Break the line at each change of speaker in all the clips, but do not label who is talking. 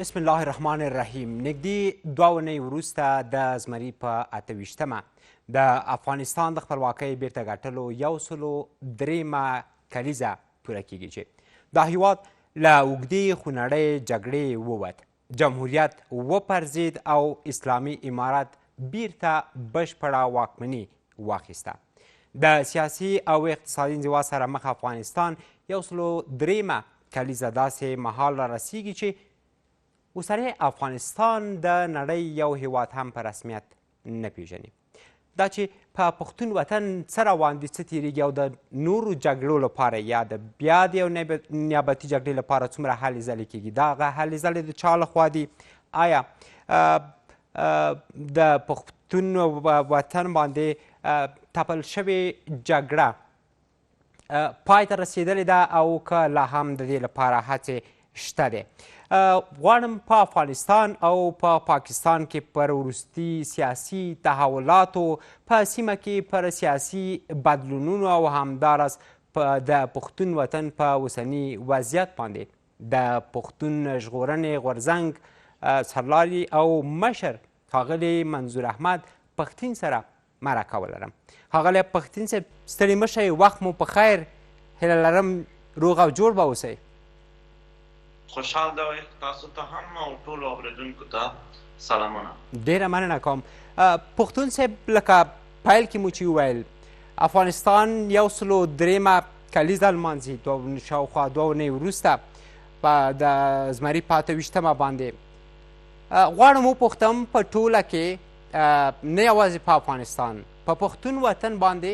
بسم الله الرحمن الرحیم. نږدې 2 اونۍ وروسته د زمري په 28مه د افغانستان د خپلواکۍ بیرته ګټلو 103مه کلیزه پوره کیږي چې دا هیواد له اوږدې خونړۍ جګړې ووت، جمهوریت وپرځید او اسلامي امارت بیرته بشپړه واکمني واخیسته. د سیاسي او اقتصادي انزوا سره مخ افغانستان 103مه کلیزه داسې مهال را رسیږي چې اوسنی افغانستان د نړۍ یو هیواد هم په رسمیت نه پیژني. دا چې په پښتون وطن څه روان دي، څه تیریږي او د نورو جګړو لپاره یا د بیا د یو نیابتي جګړې لپاره څومره هلې ځلې کیږي، دا هغه هلې ځلې د چا لخوا دي؟ آیا د پښتون وطن باندې تپل شوې جګړه پای ته رسېدلې ده او که لا هم د دې لپاره هڅې شته دی؟ غواړم په افغانستان او په پاکستان کې پر وروستي سیاسي تحولاتو، په سیمه کې پر سیاسي بدلونونو او همداراز د پښتون وطن په اوسني وضعیت باندې د پښتون ژغورنې غورځنګ سرلاري او مشر ښاغلي منظور احمد پښتین سره مرکه ولرم. ښاغلی پښتین صاحب، ستړي مه شئ، وخت مو په خیر، هیله لرم روغ او جوړ به اوسئ.
خوشحال دی تاسو ته هم او ټولو اورېدونکو ته سلامونه.
ډېره مننه کوم. پښتون صاحب، لکه پیل کې مو چې وویل افغانستان 103مه کلیزه لمانځي، شاوخوا 2 اونۍ وروسته د زمري په 28مه باندې. غواړم وپوښتم په ټوله کې نه یوازې په افغانستان، په پښتون وطن باندې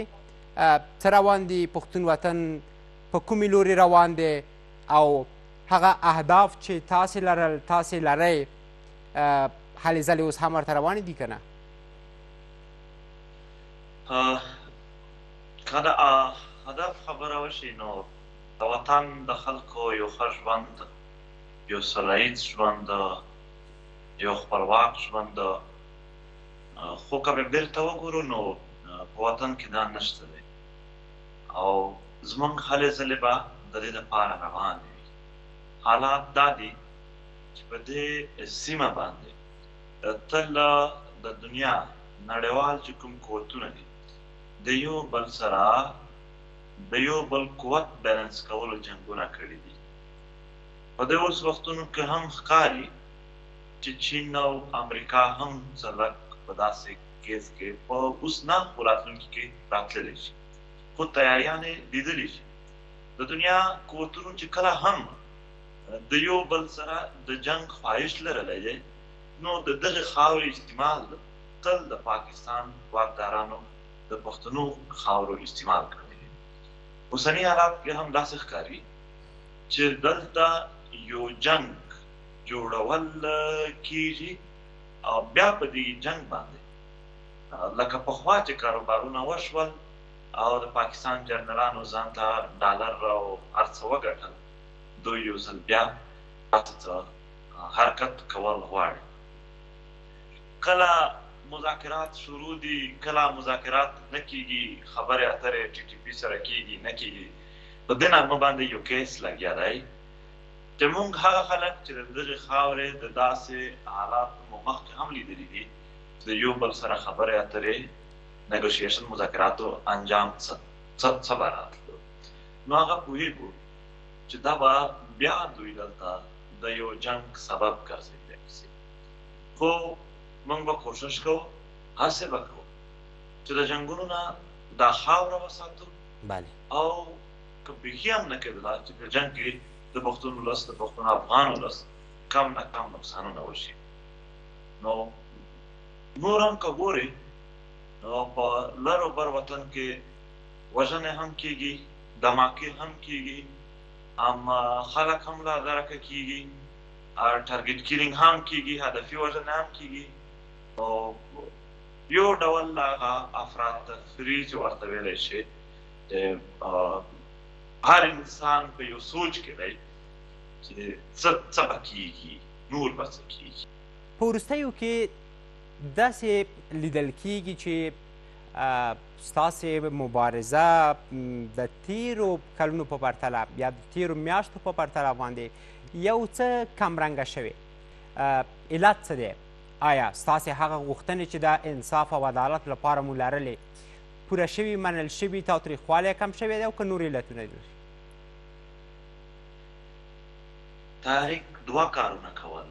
څه روان دي، پښتون وطن په کومې لوري روان دی او هغه اهداف چې تاسې لرل، تاسې لرئ، هلې ځلې اوس هم ورته روانې دي که نه؟
که د هدف خبره وشي نو د وطن د خلکو یو ښه ژوند، یو سوله ییز ژوند، یو خپلواک ژوند، خو که به بیرته وګورو نو په وطن کې دا نشته دی او زمونږ هلې ځلې به د دې دپاره روانې وي. حالات دا دي چې په دې سیمه باندې تل د دنیا نړیوال چې کوم قوتونه دي د یو بل سره د یو بل قوت بیلانس کولو جنګونه کړي دي. په دې اوس وختونو کې هم ښکاري چې چین او امریکا هم څه لږ په داسې کیس کې په اوس نه خو راتلونکي کې راتللی شي، خو تیاریانې لیدلی شي. د دنیا قوتونو چې کله هم د یو بل سره د جنګ خواهش لرلی دی نو د دغې خاورې استعمال تل د پاکستان واکدارانو د پښتنو خاورو استعمال کړی دی. اوسني حالات کې هم داسې ښکاري چې دلته یو جنګ جوړول کیږي او بیا په دې جنګ باندې لکه پخوا چې کاروبارونه وشول او د پاکستان جنرالانو ځان ته ډالر او هر څه وګټل، دوی یو ځل بیا داسې څه حرکت کول غواړي. کله مذاکرات شروع دي، کله مذاکرات نه کیږي، خبرې اترې ټي ټي پي سره کیږي نه کیږي. په دې نامه باندې یو کیس لګیا دی چې مونږ هغه خلک چې د دغې خاورې د داسې حالاتو مو مخکې هم لیدلي دي چې د یو بل سره خبرې اترې، نیګوسیشن، مذاکراتو انجام څه به راتلو، نو هغه پوهېږو چې دا به بیا دوی دلته د یو جنګ سبب ګرځېدلی شي. خو موږ به کوشش کوو، هڅې به کوو چې د جنګونو نه دا خاوره وساتو او که بیخي هم نه کېدله چې په جنګ کې د پښتون ولس، د پښتون افغان ولس کم نه کم نقصانونه وشي. نو نور هم که ګورې نو په لر او بر وطن کې وژنې هم کیږي، دماکې هم کیږي، هم خلک هم لا درکه کیږي، ټارګټ کیلینګ هم کیږي، هدفي وژنه هم کیږي. نو یو ډول هغه افراد تفریح چې ورته ویلی شي، هر انسان په یو سوچ کې دی چې څه به کیږي، نور به څه کیږي.
په وروستیو کې داسې لیدل کیږي چې ستاسې مبارزه د تیرو کلونو په پرتله یا د تیرو میاشتو په پرتله باندې یو څه کمرنګه شوې. علت څه دی؟ آیا ستاسې هغه غوښتنې چې د انصاف او عدالت لپاره مو لرلې پوره شوي، منل شوي، تاوتریخوالی کم شوی دی او که نور علتونه لري؟
تحریک دوه کارونه کول،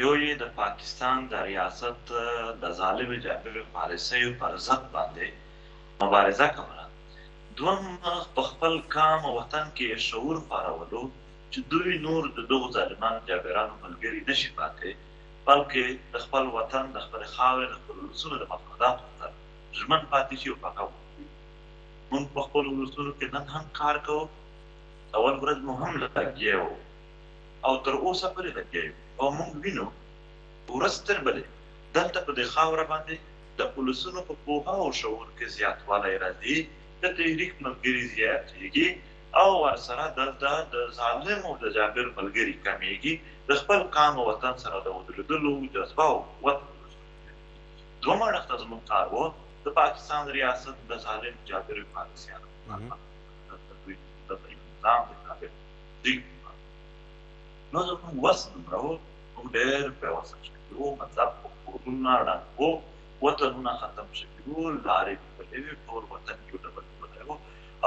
یو یې د پاکستان د ریاست د ظالمې جابرې پالیسیو پر ضد باندې مبارزه کوله، دوهم په خپل قام او وطن کې یې شعور خورولو چې دوی نور د دغو ظالمانو جابرانو ملګري نه شي پاتې، بلکې د خپل وطن، د خپلې خاورې، د خپلو ولسونو د مفاداتو سره ژمن پاتې شي او په هغه وکړي. موږ په خپلو ولسونو کې نن هم کار کوو، اول ورځ مو هم لګیا وو او تر اوسه پورې لګیا یو او موږ وینو ورځ تر بلې دلته په دې خاوره باندې د ولسونو په پوهه او شعور کې زیاتوالی راځي، د تحریک ملګري زیاتېږي او ورسره دلته د ظالم او د جابر ملګري کمېږي، د خپل قام او وطن سره د ودرېدلو جذبه او قوت په ولسونو کې زیاتېږي. دوهم اړخ ته زموږ کار و د پاکستان ریاست د ظالم جابر پالیسیانو مخالفت، دلته دوی دلته یو نظام د جابر دوی نو زموږ وس دومره و، موږ ډېر بې وسه شوي وو، مطلب کورونه ړنګ وو، وطنونه ختم شوي وو، لارې نیولې وې، ټول وطن یو ډول نیولی و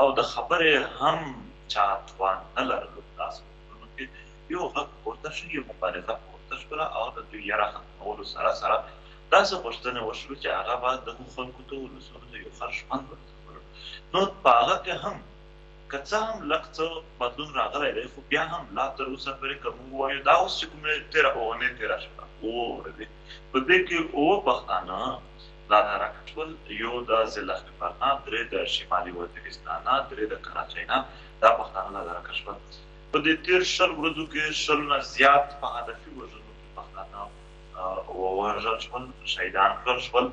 او د خبرې هم چا توان نه لرلو. په داسې وختونو کې یو غږ پورته شو، یو مبارزه پورته شوله او د دوی یره ختمولو سره سره داسې غوښتنې وشوې چې هغه به دغو خلکو ته، ولسونو ته یو ښه ژوند ورکولو. نو په هغه کې هم که څه هم لږ څه بدلون راغلی دی، خو بیا هم لا تر اوسه پورې که موږ ووایو دا اوس چې کومې تېره اوونۍ تېره شوه، اووه ورځې، په دې کې اووه پښتانه لادرکه شول، یو د ضلع خیبر نه، درې د شمالي وزیرستان نه، درې د کراچۍ نه دا پښتانه لادرکه شول. په دې تېر 20 ورځو کې 20 نه زیات په هدفي وژنو کې پښتانه ووژل شول، شهیدان کړل شول.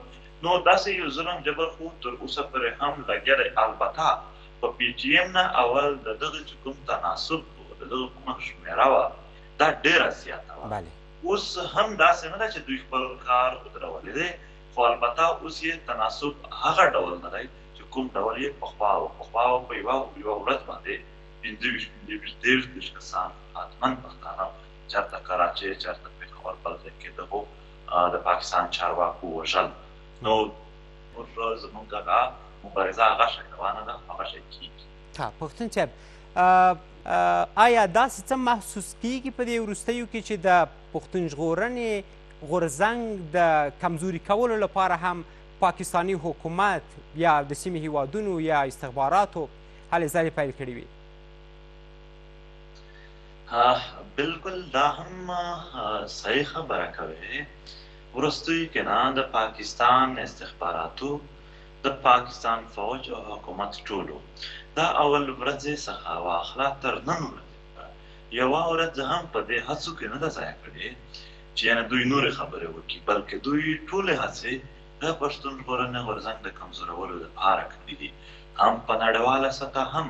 نو داسې یو ظلم جبر خو تر اوسه پورې هم لګیا دی. البته په پي ټي ایم نه اول د دغه چې کوم تناسب و، د دغه کومه شمېره وه، دا ډېره زیاته وه. اوس هم داسې نه ده چې دوی خپل کار ودرولی دی، خو البته اوس یې تناسب هغه ډول نه دی چې کوم ډول یې پخوا و. پخوا په یوه یوه ورځ باندې 25 25، 30 30 کسان حتما پښتانه چېرته کراچۍ، چېرته پېښور، بل ځای کې دغو د پاکستان چارواکو وژل. نو زموږ هغه مبارزه هغه شی روانه ده، هغه شی کېږي.
پښتون صاحب، آیا داسې څه محسوس کیږي په دې وروستیو کې چې د پښتون ژغورنې غورځنګ د کمزوري کولو لپاره هم پاکستاني حکومت یا د سیمې هیوادونو یا استخباراتو هلې ځلې پیل کړې وي؟
بالکل دا هم صحیح خبره کوي. وروستیو کې نه د پاکستان استخباراتو، د پاکستان فوج او حکومت ټولو دا اول ورځې څخه واخله تر نن ورځې یوه ورځ هم په دې هڅو کې نه ده ضایع کړې چې یعنې دوی نورې خبرې وکړي، بلکې دوی ټولې هڅې د پښتون ژغورنې غورځنګ د کمزورولو لپاره کړې دي. هم په نړیواله سطح هم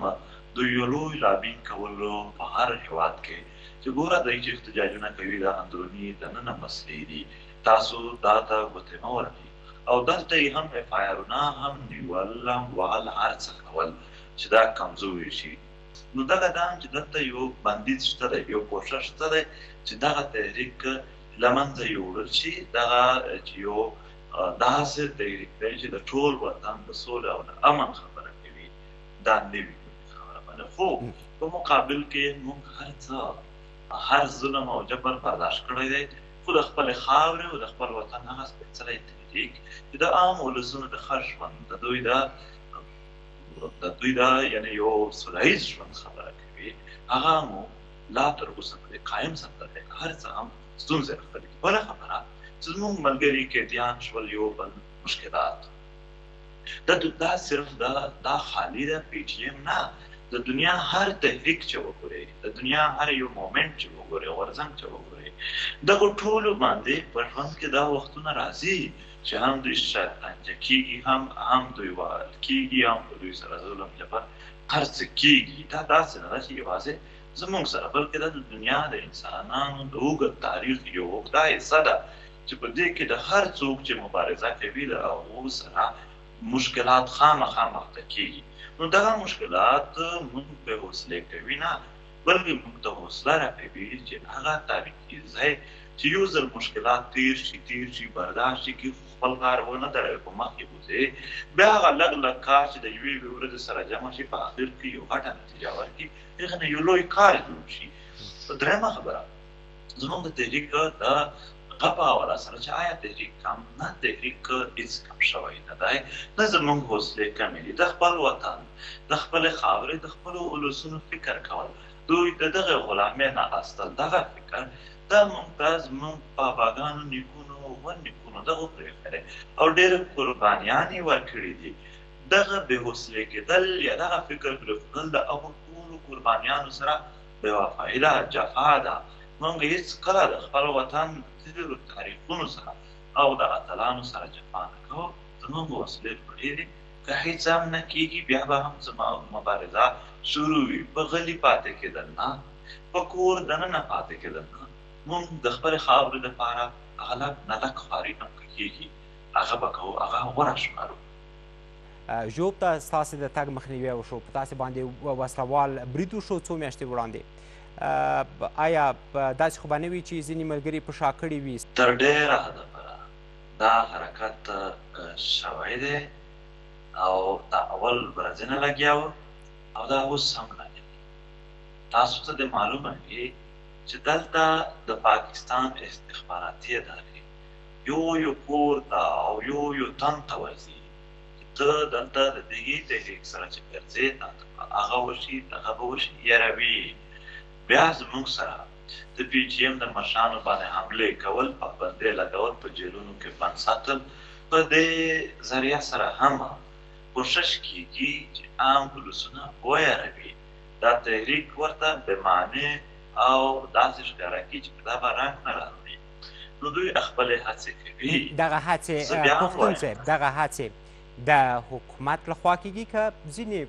دوی یو لوی لابینګ کولو په هر هیواد کې چې ګوره دوی چې احتجاجونه کوي دا اندروني دننه مسلې دي، تاسو دا ته ګوتې مه ورکړئ. او دلته یې هم اف آی آرونه هم نیول هم وهل هر څه کول چې دا کمزوري شي. نو دغه دا هم چې دلته یو بندیز شته دی، یو کوښښ شته دی چې دغه تحریک له منځه یوړل شي، دغه چې یو داسې تحریک دی چې د ټول وطن د سولې او د امن خبره کوي، دا نه وي خبره باندې. خو په مقابل کې موږ هر څه، هر ظلم او جبر برداشت کړی دی، خو د خپلې خاورې او د خپل وطن هغه سپېڅلی تحریک چې د عام ولسونو د ښه ژوند، د دوی د یعنې یو سوله ییز ژوند خبره کوي، هغه مو لا تر اوسه پورې قایم ساتلی، که هر څه هم ستونزې راغلي دي. بله خبره چې زموږ ملګري قیدیان شول، یو بل مشکلات دا صرف دا خالي ده پي ټي ایم نه، د دنیا هر تحریک چې وګورئ، د دنیا هر یو مومنټ چې وګورئ، غورځنګ چې وګورئ، دغو ټولو باندې په ژوند کې دا وختونه راځي چې هم دوی شکنجه کېږي، هم دوی وهل کېږي، هم په دوی سره ظلم جبر هر څه کېږي. دا داسې نه ده چې یوازې زموږ سره، بلکې دا د دنیا د انسانانو د اوږد تاریخ یو اوږده حصه ده چې په دې کې د هر څوک چې مبارزه کوي له هغو سره مشکلات خامخا مخته کېږي. نو دغه مشکلات موږ بې حوصلې کوي نه، بلکې موږ ته حوصله راکوي چې هغه تاریخي ځای چې یو ځل مشکلات تیر شي تیر شي برداشت یې کړي خو خپل کار ونه دروي په مخ یې بوځي، بیا هغه لږ لږ کار چې د یوې یوې ورځې سره جمع شي په اخر کې یو غټه نتیجه ورکړي، هغه نه یو لوی کار جوړ شي. درېیمه خبره زموږ د تحریک د غه په حواله سره چې آیا تحریک کم نه، تحریک هیڅ کم شوی نه دی، نه زموږ حوصلې کمې دي. د خپل وطن، د خپلې خاورې، د خپلو ولسونو فکر کول، دوی د دغې غلامۍ نه استل، دغه فکر دا موږ ته زموږ باباګانو، نیکونو، ورنیکونو دغو پرېښی دی او ډېرې قربانیانې یې ورکړې دي. دغه بې حوصلې کېدل یا دغه فکر پرېښودل د هغو ټولو قربانیانو سره بې وفایي ده، جفا ده. موږ هېڅکله د خپل وطن د تېرو تاریخونو سره او د اتلانو سره جفا نه کوو. زموږ وسلې لوړې دي، که هېڅ هم نه کېږي بیا به هم زموږ مبارزه شروع وي. په غلي پاتې کېدل نه، په کور دننه پاتې کېدل نه، موږ د خپلې خاورې لپاره هغه لږ نه لږ خواري هم که کېږي هغه به کوو، هغه غوره شمارو.
ژوب ته ستاسې د تګ مخنیوی وشو، په تاسې باندې وسله وال برید وشو څو میاشتې وړاندې، آیا داسې خو به نه وي چې ځینې ملګري په شا کړي وي؟
تر ډېره حده پوره دا حرکت شوی دی او دا اول ورځې نه لګیا و او دا اوس هم لګیا دی. تاسو ته دې معلومه وي چې دلته د پاکستان استخباراتي ادارې یو یو کور ته او یو یو تن ته ورځي چې ته دلته د دغې تحریک سره چې ګرځې تا ته به هغه وشي دغه به وشي یروي. بیا زموږ سره د پي ټي ایم د مشرانو باندې حملې کول، پابندۍ لګول، په جیلونو کې بند ساتل، په دې ذریعه سره هم کوشش کیږي چې عام ولسونه ویروي، دا تحریک ورته بې معنی او داسې ښکاره کړي چې دا به رنګ نه راوړي، نو دوی خپلې هڅې کوي.
دغه هڅې
زه بیا هم
پښتون
وایم
صاحب، دغه هڅې د حکومت لخوا کیږي که ځینې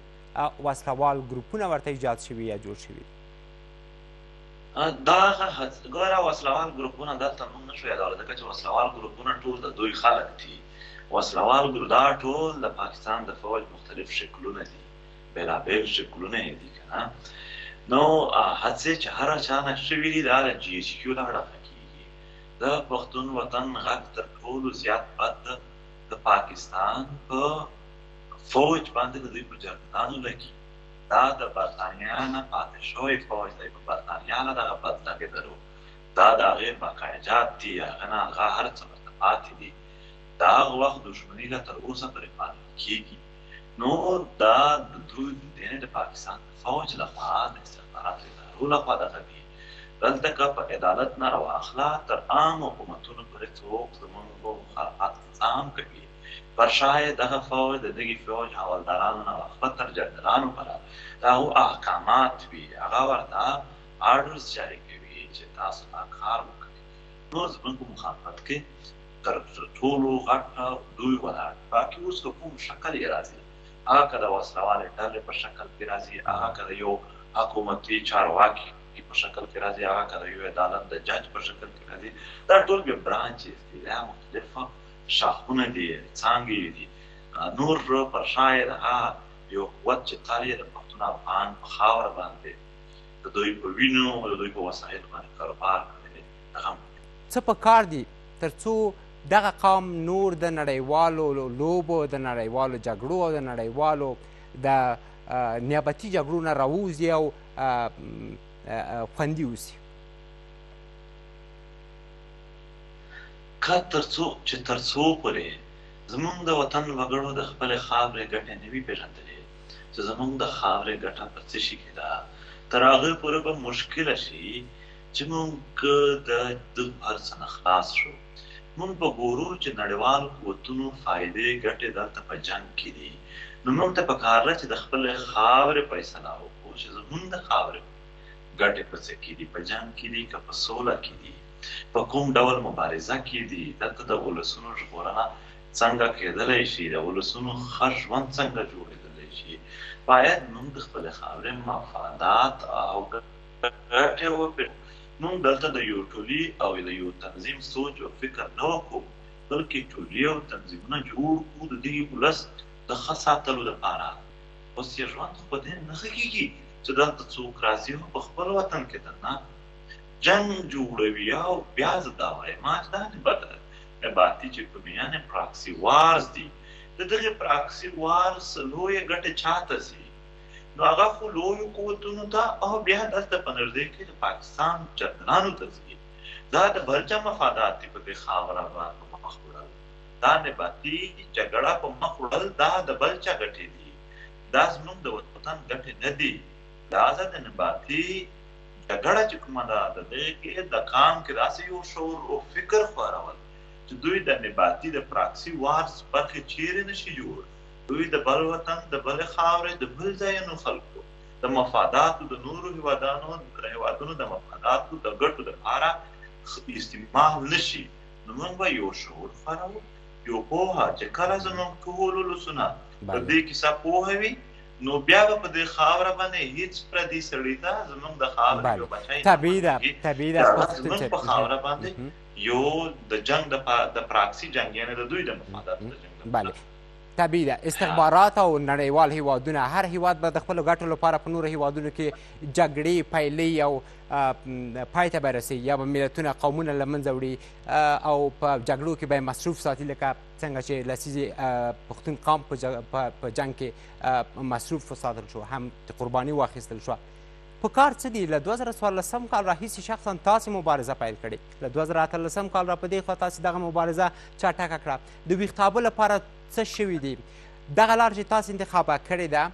وسله وال ګروپونه ورته ایجاد شوي یا جوړ شوي؟
دا هغه ګوره وسلوال ګروپونه دلته موږ نشو یادولی، ځکه چې وسلوال ګروپونه ټول د دوی خلک دي. وسلوال ګروپ دا ټول د پاکستان د فوج مختلف شکلونه دي، بېلابېل شکلونه یې دي که نه. نو هڅې چې هر چا نه شوي دي دا د جي ایچ کیو له اړخه کېږي. د پښتون وطن غږ تر ټولو زیات بد د پاکستان په فوج باندې د دوی په جرنلانو لګي. دا د برتانیا نه پاتې شوی فوج دی، په برتانیا نه دغه بد لګېدلو، دا د هغې بقایجات دي، هغه نه هغه هر څه ورته پاتې دي. د هغه وخت دښمني لا تر اوسه پرې پالل کېږي. نو دا د دوی یعنې د پاکستان د فوج لخوا، د استخباراتو ادارو لخوا دغه دي. دلته که په عدالت نه راواخله تر عام حکومتونو پورې څوک زمونږ په مخالفت کې څه هم کوي، پر شا یې دغه فوج د دغې فوج حوالدارانو نه واخله تر جنرالانو پره د هغو احکامات وي، هغه ورته آرډرز جاري کوي چې تاسو دا کار وکړئ. نو زمونږ په مخالفت کې تر ټولو غټ دوی ولاړ دي. باقي اوس که کوم شکل یې راځي، هغه که د وسله والې ډلې په شکل کې راځي، هغه که د یو حکومتي چارواکي په شکل کې راځي، هغه که د یو عدالت د جج په شکل کې راځي، دا ټول بیا برانچز دي، دا مختلف شاخونه دي، څانګې یې دي. نور پر شا یې دغه یو قوت چې تل یې د پښتون افغان په خاوره باندې د دوی په وینو او د دوی په وسایلو باندې کاروبار کړی دی، دغه هم.
څه په کار دي تر څو دغه قوم نور د نړیوالو لوبو، د نړیوالو جګړو او د نړیوالو د نیابتي جګړو نه راووځي او خوندي اوسي؟
که تر څو چې تر څو پورې زمونږ د وطن وګړو د خپلې خاورې ګټې نه وي پېژندلې چې زمونږ د خاورې ګټه په څه شي کې ده، تر هغې پورې به مشکله شي چې مونږ د دغو هر څه نه خلاص شو. مونږ به ګورو چې نړیوالو قوتونو فایدې ګټې دلته په جنګ کې دي، نو مونږ ته پکار ده چې د خپلې خاورې فیصله وکړو چې زمونږ د خاورې ګټې په څه کې دي، په جنګ کې دي که په سوله کې دي، په کوم ډول مبارزه کې دي، دلته د ولسونو ژغورنه څنګه کېدلی شي، د ولسونو ښه ژوند څنګه جوړېدلی شي. باید مونږ د خپلې خاورې مفادات او ګټې وپېژنو. مونږ دلته د یو ټولي او د یو تنظیم سوچ او فکر نه وکړو، بلکې ټولي او تنظیمونه جوړ کړو د دې ولس د ښه ساتلو لپاره. اوس یې ژوند خو په دې نه ښه کېږي چې دلته څوک راځي او په خپل وطن کې دننه جنګ جوړوي. او بیا زه دا وایم چې دا نباتي چې کومې یعنې پراکسي وارز دي، د دغې پراکسي وارز لویه ګټه چاته ځي؟ نو هغه خو لویو قوتونو ته او بیا دلته په نږدې کې د پاکستان جنرالانو ته ځي. دا د بل چا مفادات دي په دې خاوره باندې په مخ وړل، دا نباتي جګړه په مخ وړل دا د بل چا ګټې دي، دا زموږ د وطن ګټې نه دي. لهذا د نباتي جګړه چې کومه ده د دغې کې د قام کې داسې یو شعور او فکر خورول چې دوی د نباتي د پراکسي وارز برخې چیرې نشي جوړ. دوی د بل وطن، د بلې خاورې، د بل ځایونو خلکو د مفاداتو، د نورو هیوادونو د مفاداتو د ګټو لپاره استعمال نشي. نو موږ به یو شعور خپرو، یو پوهه چې کله زموږ ټول ولسونه په دې کیسه پوه وي، نو بیا به په دې خاوره باندې هیڅ پردي سړي ته زموږ د خاورې یو بچی نه مني.
طبیعي ده،
زموږ په خاوره باندې یو د جنګ د پراکسي جنګ، یعنې د دوی د مفاداتو د جنګ
لپاره. طبیعي ده، استخبارات او نړیوال هیوادونه، هر هیواد به د خپلو ګټو لپاره په نورو هیوادونو کې جګړې پیلوي او پای ته به رسوي، یا به ملتونه قومونه له منځه وړي او په جګړو کې به یې مصروف ساتي، لکه څنګه چې لسیزې پښتون قام په جنګ کې مصروف وساتل شو، هم قرباني واخیستل شوه. په کار څه دي؟ له 2014 کال راهیسې شخصا تاسې مبارزه پیل کړې، له 2018 کال را په دې خوا تاسې دغه مبارزه چټکه کړه. د ویښتابه لپاره څه شوي دي؟ دغه لار چې تاسې انتخاب کړې ده،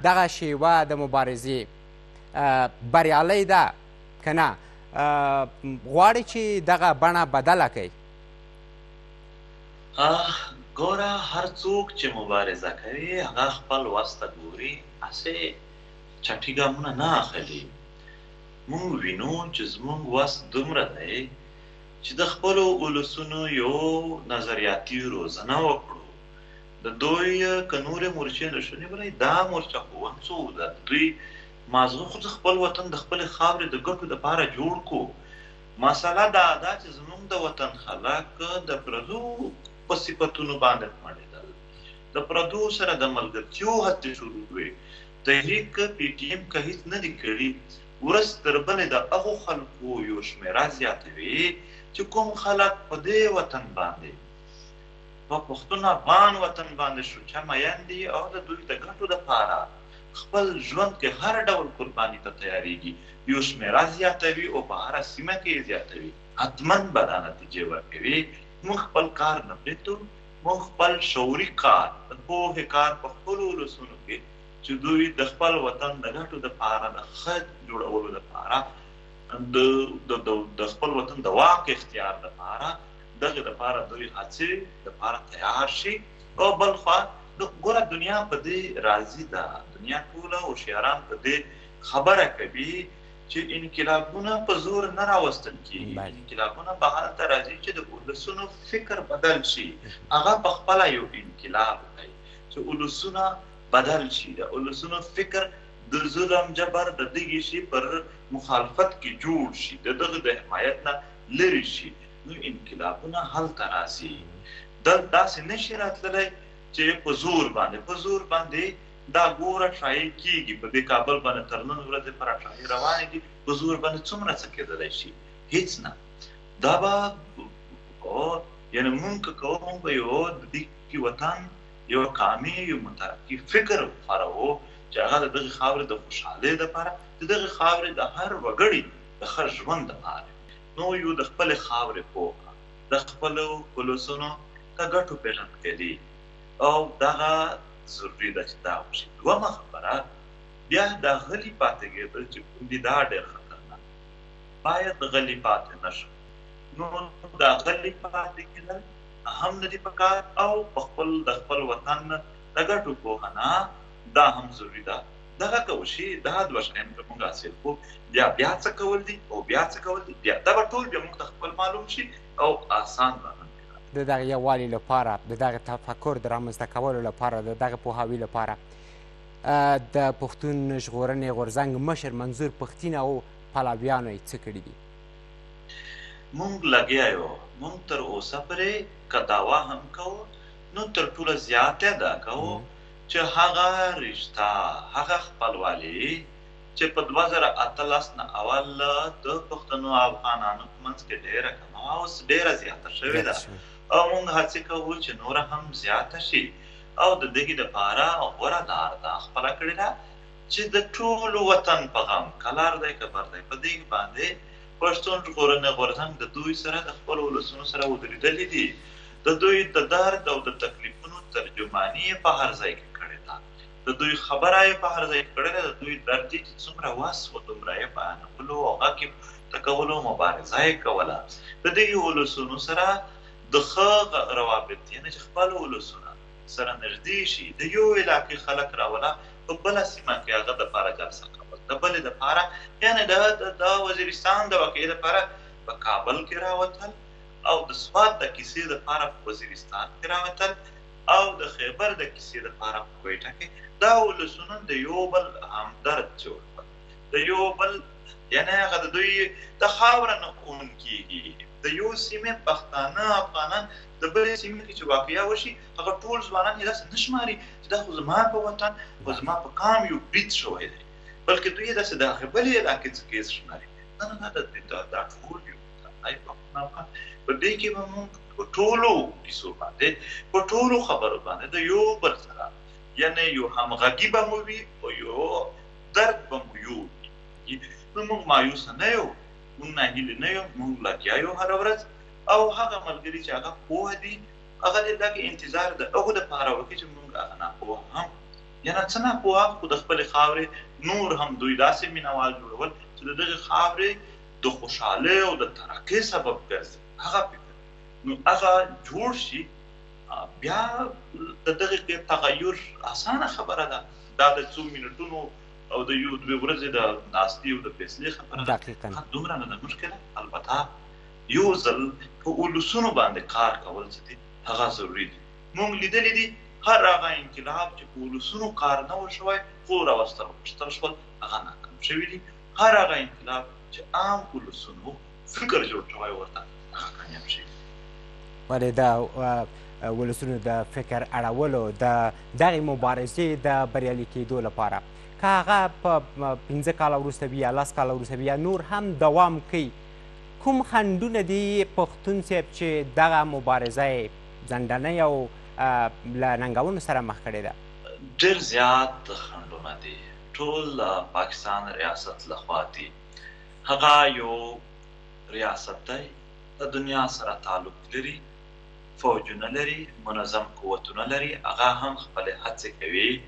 دغه شیوه د مبارزې بریالۍ ده که نه؟ غواړئ چې دغه بڼه بدله کړئ؟
ګوره، هر څوک چې مبارزه کوي هغه خپل وس ته ګوري، هسې چټي ګامونه نه اخلي. موږ وینو چې زموږ وس دومره دی چې د خپلو ولسونو یو نظریاتي روزنه وکړو. د دوی که نورې مورچې نه شو نیولی، دا مورچه خو ونڅو. د دوی مازغه خو خپل وطن د خپلې خاورې د ګټو دپاره جوړ کړو. مسله دا ده چې زموږ د وطن خلک د پردو په صفتونو باندې مړېدل، د پردو سره د ملګرتیو هڅې شروع وې. تحریک پي ټي ایم که هیڅ نه دي کړي، ورځ تر بلې د هغو خلکو یو شمېره زیاتوي چې کوم خلک په دې وطن باندې، په پښتون افغان وطن باندې شوچه میین دي او د دوی د ګټو دپاره خپل ژوند کې هر ډول قرباني ته تیارېږي. یو شمېره زیاتوي او په هره سیمه کې یې زیاتوي. حتما به دا نتیجې ورکوي. موږ خپل کار نه پرېږدو، موږ خپل شعوري کار، د پوهې کار په خپلو ولسونو کې چې دوی د خپل وطن د ګټو دپاره، د ښه جوړولو دپاره، د خپل وطن د واک اختیار دپاره، دغې دپاره دوی هڅې دپاره تیار شي. او بلخوا ګوره، دنیا په دې راضي ده، دنیا ټوله هوښیاران په دې خبره کوي چې انقلابونه په زور نه راوستل کېږي. انقلابونه به هلته راځي چې د ولسونو فکر بدل شي. هغه په خپله یو انقلاب دی چې ولسونه بدل شي، د ولسونو فکر د ظلم جبر د دغې شي پر مخالفت کې جوړ شي، د دغه د حمایت نه لرې شي. نو انقلابونه هلته راځي. دلته داسې نه شي راتللی چې په زور باندې، په زور باندې دا ګوره ټرایي کېږي. په دې کابل باندې تر نن ورځې پر ټرایي روانې دي، په زور باندې څومره څه کېدلی شي؟ هیڅ نه. دا به یعنې مونږ که کوو، مونږ به یو د دې وطن یو قامي یو مترقي فکر خپروو چې هغه د دغې خاورې د خوشحالۍ دپاره، د دغې خاورې د هر وګړي د ښه ژوند دپاره. نو یو د خپلې خاورې پوهه، د خپلو ولسونو د ګټو پېژندګلي، او دغه ضروري ده چې دا وشي. دوهمه خبره بیا دا غلي پاتې کېدل چې کوم دي، دا ډېر خطرناک، باید غلي پاتې نه شو. نو دا غلي پاتې کېدل هم نه دي پکار، او په خپل د خپل وطن د ګټو پوهه نه، دا هم ضروري ده. دغه که وشي، دا دوه شیان که موږ حاصل کړو، بیا بیا څه کول دي او بیا څه کول دي، بیا دا به ټول بیا موږ ته خپل معلوم شي او آسان به هم.
د دغه یووالي لپاره، د دغه تفکر د رامنځته کولو لپاره، د دغه پوهاوي لپاره د پښتون ژغورنې غورځنګ مشر منظور پښتین او پلویانو یې څه کړي دي؟
موږ لګیا یو. موږ تر اوسه پورې که دعوا هم کوو، نو تر ټولو زیاته دا کوو چې هغه رشته، هغه خپلوالي چې په 2018 نه اول د پښتنو افغانانو په منځ کې ډېره کمه وه، اوس ډېره زیاته شوې ده او موږ هڅې کوو چې نوره هم زیاته شي. او د دغې دپاره غوره لار دا خپله کړې ده چې د ټولو وطن په غم، که لر دی که بر دی، په دې باندې پښتون ژغورنې غورځنګ د دوی سره د خپلو ولسونو سره ودرېدلي دي. د دوی د درد او د تکلیفونو ترجماني یې په هر ځای کې کړې ده. د دوی خبره یې په هر ځای کې کړې ده. د دوی درد یې چې څومره وس و دومره یې بیانولو او غږ یې پورته کولو، مبارزه یې کوله. د دې ولسونو سره د ښه روابط، یعنې چې خپل ولسونه سره نږدې شي، د یو علاقې خلک راوله په بله سیمه کې هغه دپاره جلسه کول، د بلې دپاره، یعنې د وزیرستان د واقعې دپاره په کابل کې راوتل او د سوات د کیسې دپاره په وزیرستان کې راوتل او د خیبر د کیسې دپاره په کویټه کې. دا ولسونه د یو بل همدرد جوړ کړل، د یو بل، یعنې هغه د دوی د خاوره نه اون کیږي. د یو سیمې پښتانه افغانان د بلې سیمې کې چې واقعیا وشي، هغه ټول ځوانان یې داسې نه شماري چې دا خو زما په وطن او زما په قام یو برید شوی دی، بلکې دوی یې داسې د هغې بلې علاقې څه کیس شماري. نه نه نه، دا ټول یو وطن دی، پښتون افغان. په دې کې به موږ په ټولو کیسو باندې، په ټولو خبرو باندې د یو بل سره، یعنې یو همغږي به مو وي او یو درد به مو یو وي. نو موږ مایوسه نه یو، موږ ناهیلي نه یو، موږ لګیا یو هره ورځ. او هغه ملګري چې هغه پوه دي، هغه دې دغه انتظار د هغو دپاره وکړي چې موږ هغه ناپوه هم، یعنې څه ناپوه خو د خپلې خاورې نور هم دوی داسې مینهوال جوړول چې د دغې خاورې د خوشحالۍ او د ترقۍ سبب ګرځي، هغه فکر نو هغه جوړ شي. بیا د دغې تغیر اسانه خبره ده، دا د څو منټونو او د یو دوې ورځې د ناستې او د فیصلې خبره ده، دومره نه ده مشکله. البته یو ځل په ولسونو باندې کار کول چې دي هغه ضروري دي. موږ لیدلي دي هر هغه انقلاب چې په ولسونو کار نه و شوی، خو راوستل غوښتل شول، هغه ناکام شوي دي. هر هغه انقلاب چې عام ولسونو فکر جوړ شوی ورته، هغه کامیاب شوي دي.
ولې د ولسونو د فکر اړولو، د دغې مبارزې د بریالي کېدو لپاره، که هغه په 5 کاله وروسته وي یا 10 کاله وروسته وي یا نور هم دوام کوي، کوم خنډونه دي پښتون صاحب چې دغه مبارزه یې ځنډنۍ او له ننګونو سره مخ کړې ده؟
ډېر زیات خنډونه دي، ټول د پاکستان ریاست لخوا دي. هغه یو ریاست دی، د دنیا سره تعلق لري، فوجونه لري، منظم قوتونه لري، هغه هم خپلې هڅې کوي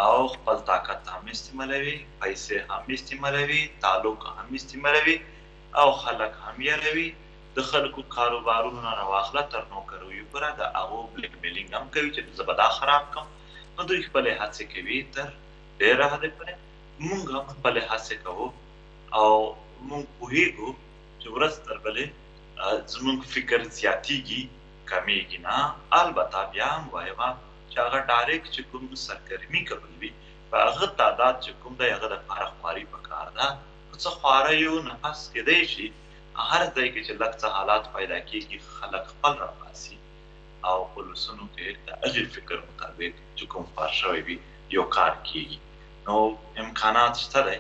او خپل طاقت هم استعمالوي، پیسې هم استعمالوي، تعلق هم استعمالوي او خلک هم یروي. د خلکو کاروبارونو نه راواخله تر نوکریو پورې د هغو بلیک میلینګ هم کوي چې زه به دا خراب کړم. نو دوی خپلې هڅې کوي تر ډېره حده پورې. موږ هم خپلې هڅې کوو او موږ پوهېږو چې ورځ تر بلې زموږ فکر زیاتېږي، کمېږي نه. البته بیا هم وایم چې هغه ډایرکټ چې کوم سرګرمي کول وي، په هغه تعداد چې کوم دی هغه دپاره خواري پکار ده. خو څه خواره یو نفس کېدی شي هر ځای کې چې لږ څه حالات پیدا کېږي، خلک خپل راپاسي او په ولسونو کې د هغې فکر مطابق چې کوم خوار شوی وي یو کار کېږي. نو امکانات شته دی،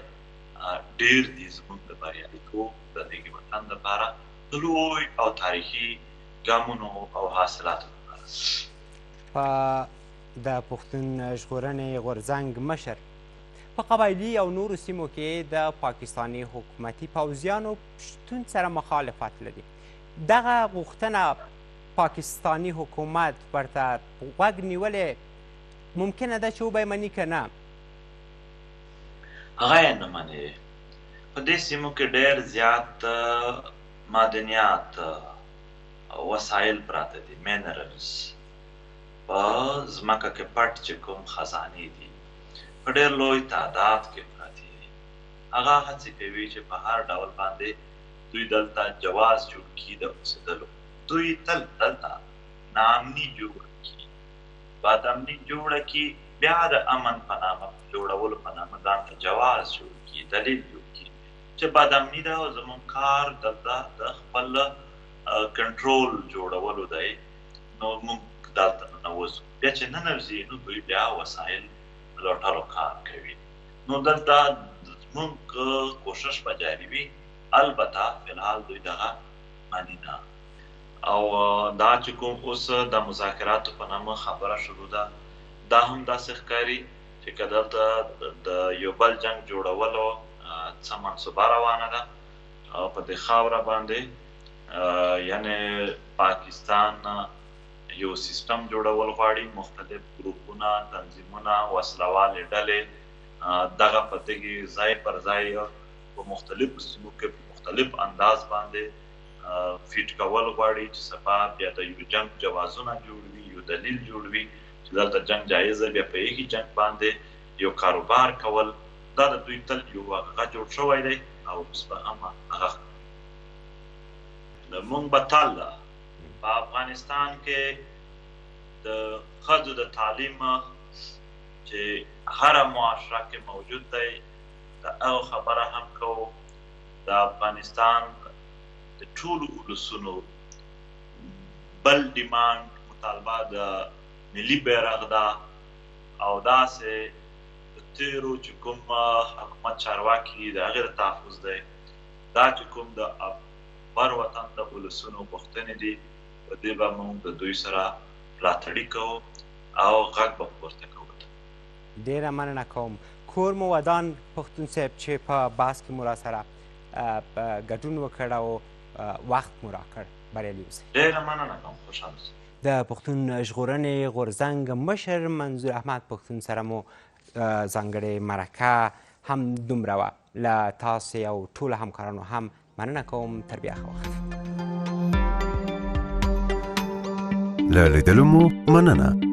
ډېر دي زموږ د بریالیتوب د دې وطن دپاره د لوی او تاریخي ګامونو او حاصلاتو لپاره.
په د پښتون ژغورنې غورځنګ مشر په قبایلي او نورو سیمو کې د پاکستاني حکومتي پوځیانو شتون سره مخالفت لري. دغه غوښتنه پاکستاني حکومت ورته غوږ نیولې، ممکنه ده چې وبه یې مني که نه؟
هغه یې نه مني. په دې سیمو کې ډېر زیات معدنیات وسایل پراته دي، مینرلز په ځمکه کې پټ چې کوم خزانې دي په ډېر لوی تعداد کې پراته دي. هغه هڅې کوي چې په هر ډول باندې دوی دلته جواز جوړ کړي د اوسېدلو. دوی تل دلته ناامني جوړه کړي، بادامني جوړه کړي، بیا د امن په نامه جوړولو په نامه ځان ته جواز جوړ کړي، دلیل جوړ کړي چې بادامني ده او زموږ کار دلته د خپل کنټرول جوړولو دی، نو موږ دلته ننوځو. بیا چې ننوځي نو دوی بیا وسایل لوټلو کار کوي. نو دلته مونږ کوشش به جاري وي، البته فی الحال دوی دغه مني نه. او دا چې کوم اوس د مذاکراتو په نامه خبره شروع ده، دا هم داسې ښکاري چې که دلته د یو بل جنګ جوړولو څه منصوبه روانه ده او په دې خاوره باندې یعنې پاکستان یو سیستم جوړول غواړي، مختلف ګروپونه، تنظیمونه، وسله والې ډلې دغه په دغې ځای پر ځای په مختلفو سیمو کې په مختلف انداز باندې فیټ کول غواړي چې سبا بیا د یو جنګ جوازونه جوړ وي، یو دلیل جوړ وي چې دلته جنګ جایز دی، بیا په هغې جنګ باندې یو کاروبار کول، دا د دوی تل یو هغه جوړ شوی دی او اوس به هم هغه. مونږ به تل په افغانستان کې د ښځو د تعلیم چې هره معاشره کې موجود دی د هغه خبره هم کوو. د افغانستان د ټولو ولسونو بل ډیماند مطالبه د ملي بیرغ ده او داسې د تیرو چې کوم حکومت چارواکي د هغې د تحفظ دی، دا چې کوم د بر وطن د ولسونو غوښتنې دي په دې به موږ د دوی سره ملاتړي کوو او غږ به پورته کوو.
ډیره مننه کوم. کور مو ودان پښتون صاحب چې په بحث کې مو راسره ګډون وکړ او وخت مو راکړ. بریالي اوسئ.
ډیره مننه کوم، خوشحاله اوسئ.
د پښتون ژغورنې غورځنګ مشر منظور احمد پښتون سره مو ځانګړې مرکه هم دومره وه. له تاسې او ټولو همکارانو هم مننه کوم. تر بیا ښه وخت.
له لیدلو مو مننه.